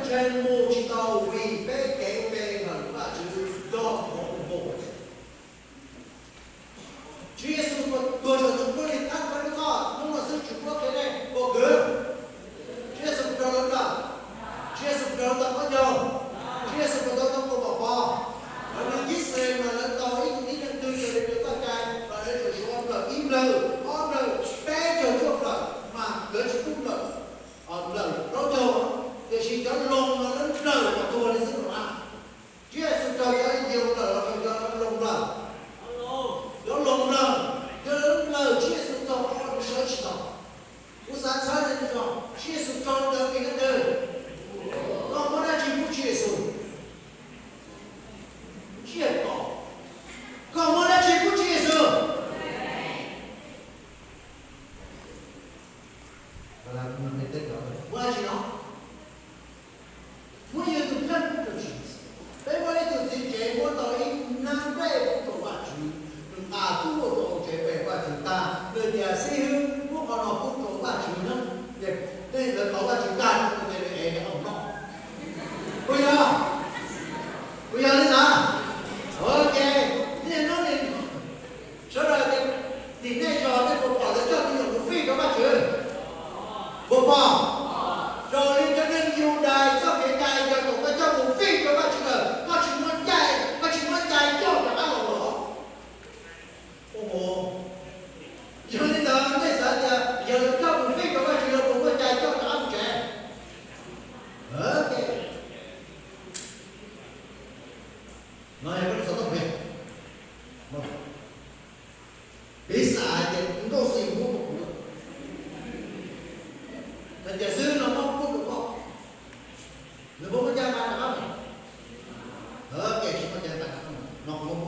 Ntseeg mus tsis tau vim peb kev pe hawm Vajtswv yog hmoov mus. Tswv Yexus tuag saum tus kub li thab koj lub txhoj, hnub no xwb tsis muab qhia nej pob kws. Tswv Yexus raug lawv ntaus, Tswv Yexus raug lawv ntaus khaub ncaws, Tswv Yexus raug lawv ntaus kua muag pov. Lawv neeg Yixalayees mas lawv ntaus ib tug tib neeg twg raws li lawv txoj cai, mas lawv tseem suav nplawm ib nplawm, ob nplawm, peb caug cuaj nplawm, mas lawv tsis pub nplawm, nplawm plaub caug. Tiam sis cov loos mas lawv nplawm kom tuag li xwb los na. Tswv Yexus raug cov Yau nplawm los raug cov loos nplawm? Cov loos nplawm, yog lawv nplawm Tswv Yexus txog qhov nws sawv tsis tau. Kuv xav txhawb nej tso, Tswv Yexus raug ntawd vim dab tsi? Koj muab dab tsi pub Tswv Yexus? Ntsiag to. Koj muab dab tsi pub Tswv Yexus? Muab dab tsi no? Muab yus tus kheej pub rau Tswv Yexus. Peb muaj ib tug txiv tsev muab tau ib hnab nplej pub rau Vajtswv, nws nqa tuaj rau hauv tsev pem Vajtswv tag, nws tias, Xib hwb, muab qhov no pub rau Vajtswv na. Tej ntawd thov Vajtswv tag, nws tias nws ev noj. Puas yog? Puas yog li ntawd? Ok, niaj hnub nim sawv daws tim nej zos nej puas pom lawv coj tus nyuam mus fij rau Vajtswv? Puas pom? Raws li cov neeg Yudais txoj kev cai, yog thaum koj coj mus fij rau Vajtswv lawm, koj tsis muaj cai, koj tsis muaj cai coj rov qab los lawm. Yog li ntawd nej xav tias yog lawv coj mus fij rau Vajtswv, lawv puas muaj cai coj rov qab mus tsev? No yog koj lub xov tooj pem. Piv xam hais tias Nkauj Xis muab rau kuv, hais tias xwb no muab pub rau koj, nws puas muaj cai nqa rov qab mus? Ces tsis muaj cai nqa rov qab mus, no kuv muab